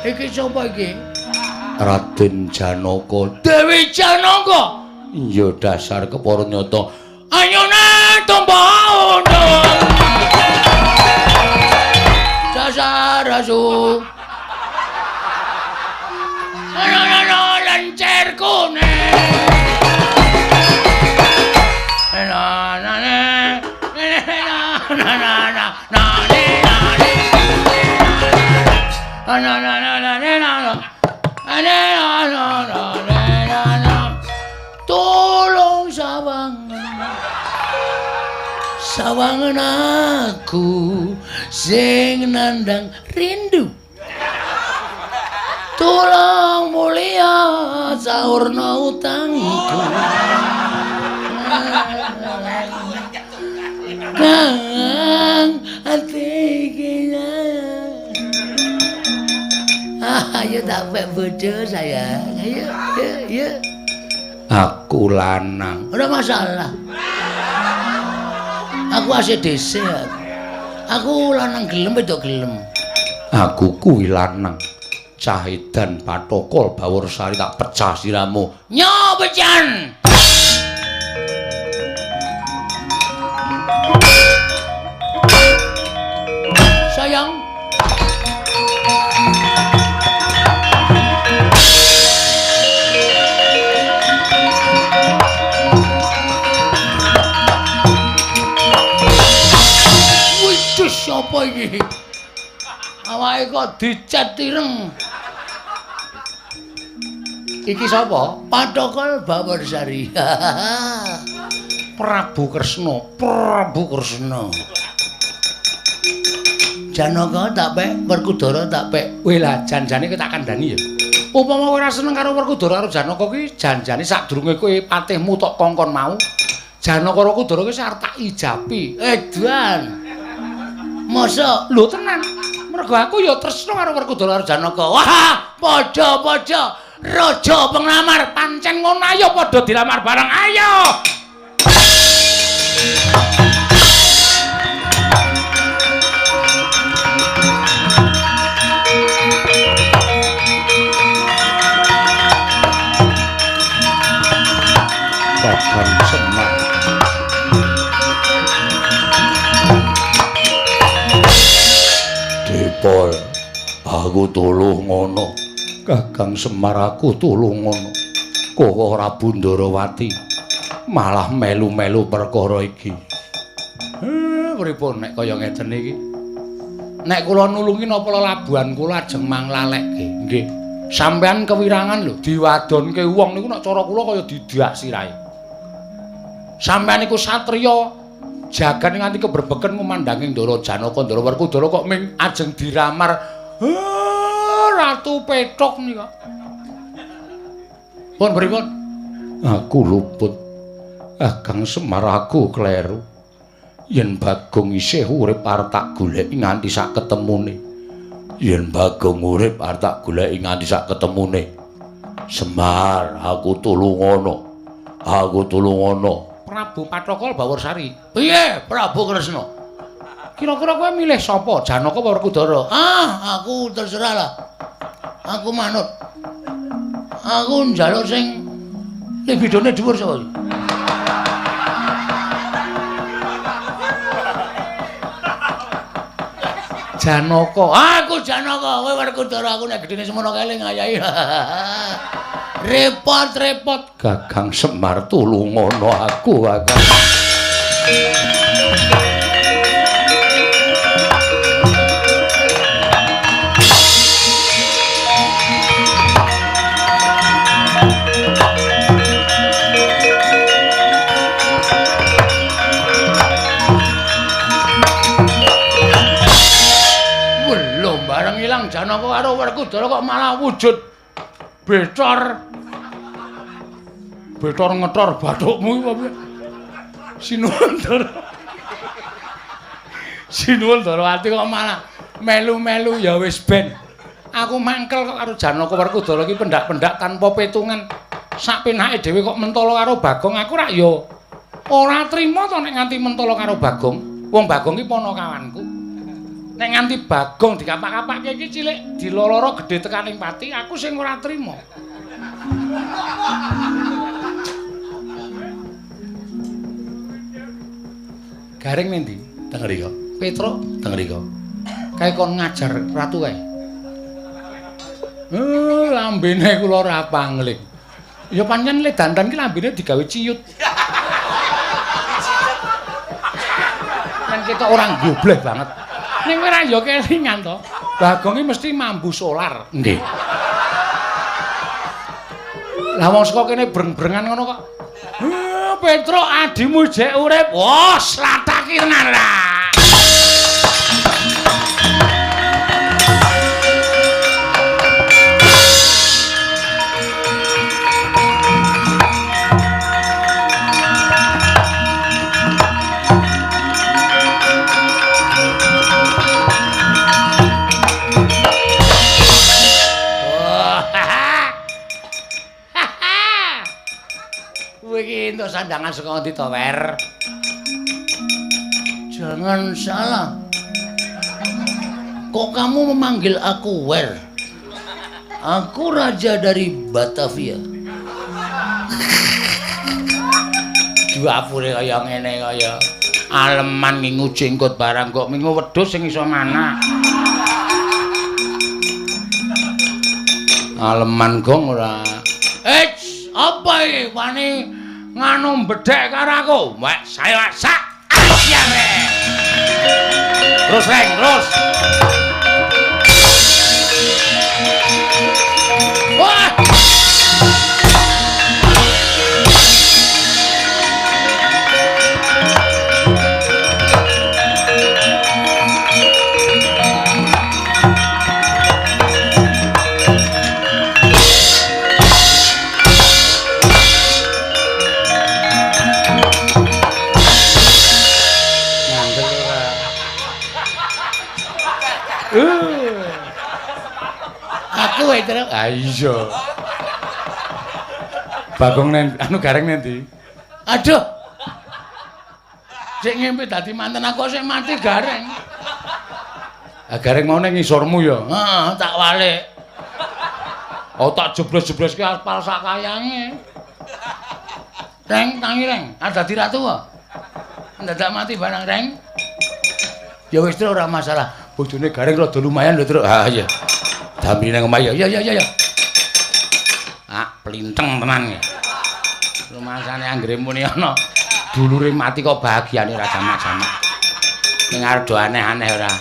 Iki sapa iki? Raden Janaka. Dewi Janaka. Iya dasar kepara nyata. Anyone tumpah undang. Dasar asu. Ana lencer kuning. Na na na na na na na na na na na na na na na. Tolong sawangan, sawangan aku sing nandang rindu. Tolong mulia saurna utangku. Kang ati iki. Ayo tak pek bojo sayang. Ayo, ayo, ayo. Aku lanang. Ora masalah. Aku ACDC aku. Aku lanang gelem wedok gelem. Aku kuwi lanang. Cah edan Pathokol Bawursari tak pecah siramu. Nyo pecan. Sayang. Siapa iki? Awake kok dicet ireng. Iki sapa? Pathokol Bawursari. Prabu Kresna, Prabu Kresna. Janaka tak pek, Werkudara tak pek. Weh lah janjane kowe tak kandhani ya. Upama kowe ora seneng karo Werkudara karo Janaka kuwi janjane sadurunge kowe patihmu tok kongkon mau, Janaka karo Werkudara kuwi arep tak ijapi. Edan. Masa lho tenan. Mergo aku ya tresna karo Werkudara karo Janaka. Wah, padha-padha raja penglamar pancen ngono ayo padha dilamar bareng ayo. Kakang Semar. Dipol, aku tuluh ngono. Kakang Semar aku tuluh ngono. Koko Prabu Ndarawati malah melu-melu perkara iki. Pripun nek kaya ngeten iki? Nek kula nulungi napa lelabuhan kula ajeng manglalekke? Nggih. Sampeyan kewirangan lho diwadonke wong niku nek cara kula kaya didak sirahe. Sampeyan niku satriya jagan nganti kebrebeken ngumandangi Ndara Janaka Ndara Werkudara kok ming ajeng diramar Ratu Petok nika. Pun pripun? Aku luput. Kakang Semar aku kleru. Yen Bagong isih urip arep tak goleki nganti sak ketemune. Yen Bagong urip arep tak goleki nganti sak ketemune. Semar, aku tulungono. Aku tulungono. Prabu Pathokol Bawursari. Piye Prabu Kresna? Kira-kira kowe milih sapa? Janaka apa Werkudara? Ah, aku terserah lah. Aku manut. Aku njaluk sing libidone dhuwur sapa iki? Janaka. Aku Janaka, kowe Werkudara, aku nek gedene semono kae ngayahi. Repot-repot. Gagang Semar tulungono aku, Kakang. Ilang Janaka karo Werkudara kok malah wujud becor. Becor ngetor bathukmu iki apa piye? Sinuwun Ndara. Sinuwun Ndarawati kok malah melu-melu ya wis ben. Aku mangkel kok karo Janaka Werkudara iki pendak-pendak tanpa petungan. Sak penake dhewe kok mentolo karo Bagong, aku rak ya ora trima to nek nganti mentolo karo Bagong. Wong Bagong iki ponokawanku. Nek nganti Bagong dikapak-kapake iki cilik diloloro gedhe tekaning pati, aku sing ora trima. Gareng nendi? Teng mriko. Petruk teng mriko. Kae kon ngajar ratu kae. Lambene kula ora pangling. Ya pancen le dandan ki lambene digawe ciyut. Kan ketok orang gobleh banget. Ning ora ya kelingan to. Bagong iki mesti mambu solar. Nggih. Lah wong saka kene breng-brengan ngono kok. Petruk adimu jek urip. Wah, slataki tenan lah. Entuk sandangan saka ngendi to, Wer? Jangan salah. Kok kamu memanggil aku Wer? Aku raja dari Batavia. Duapure kaya ngene kaya aleman ngingu jenggot barang kok ngingu wedhus sing iso manak. Aleman gong ora. Eits, apa iki wani nganu bedhek karo aku? Wek saya sak asyare. Terus reng, terus. Wah. Aku wae terus. Ah iya. Bagong nen anu Gareng nendi? Aduh. Sik ngimpi dadi manten aku sik mati Gareng. Ah Gareng mau ning ngisormu ya? Heeh, tak walik. Oh tak jeblos-jebloske aspal sak kayange. Reng tangi reng, ah dadi ratu kok. Ndadak mati barang reng. Ya wis terus ora masalah. Bojone Gareng rada lumayan lho, Truk. Ah iya. Damine nang omah ya. Ya ya ya ya. Ah, plinteng tenan ya. Rumasane anggere muni ana dulure mati kok bahagiane ora jamak-jamak. Ning arep do aneh-aneh ora.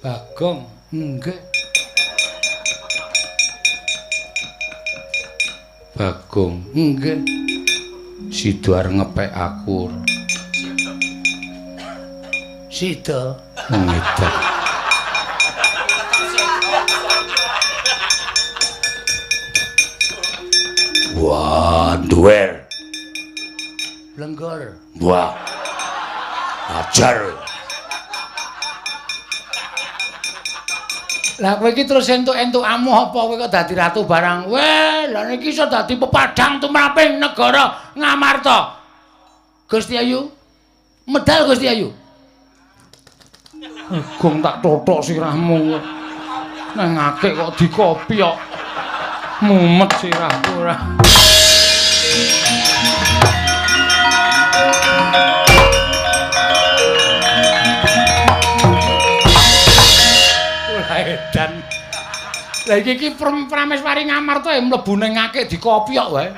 Bagong, nggih. Bagong, nggih. Sida arep ngepek aku. Sida ngedak. Wah, duwer. Blenggor. Wah. Ajar. Lah kowe iki terus entuk-entuk amuh apa kowe kok dadi ratu barang? Weh, lah niki iso dadi pepadang tumraping negara Ngamarta. Gusti Ayu. Medal Gusti Ayu. Gong tak totok sirahmu. Nang akeh kok dikopi kok. Mumet sirahku ora. Edan. Lah iki iki Prameswari Ngamarta mlebu ning akeh dikopyok wae.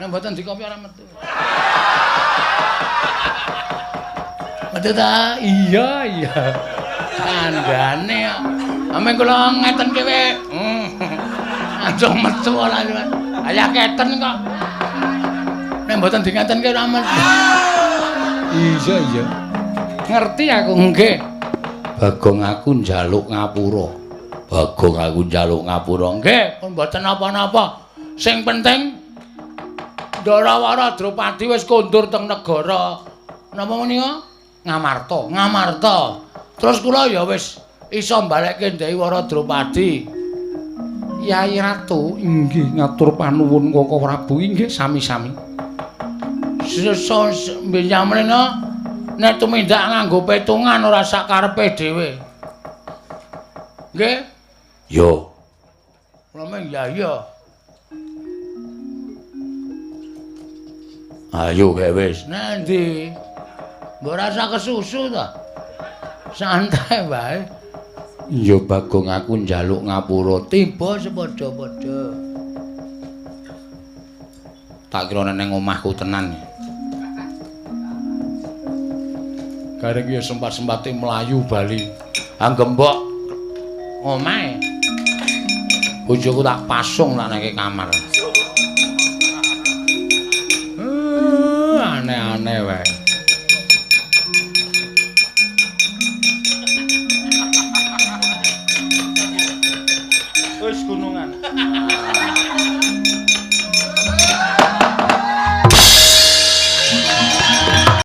Nek mboten dikopyok ora metu. Metu ta? Iya, iya. Kandhane kok. Ame kula ngeten ki. Langsung metu ora. Ayah keten kok. Nek mboten dingetenke ora metu. Iya, iya. Ngerti aku nggih. Bagong aku njaluk ngapura. Bagong aku njaluk ngapura. Nggih, pun mboten napa-napa. Sing penting Ndharawara Drupadi wis kondur teng negara napa menika? Ngamarta. Ngamarta. Terus kula ya wis iso mbalekke Ndewara Drupadi. Yai Ratu inggih ngatur panuwun Koko Prabu inggih sami-sami. Sesa mrene nek tumindak nganggo petungan ora sak karepe dhewe. Nggih? Yo. Kula meng ya iya. Ayo gek wis. Nang ndi? Mbok rasa kesusu ta? Santai wae. Ya Bagong aku njaluk ngapura tiba sepadha-padha. Tak kira neng omahku tenan. Gareng ya sempat-sempate mlayu bali. Anggembok omahe. Bojoku tak pasung tak nang kamar. Aneh-aneh wae. Wis gunungan.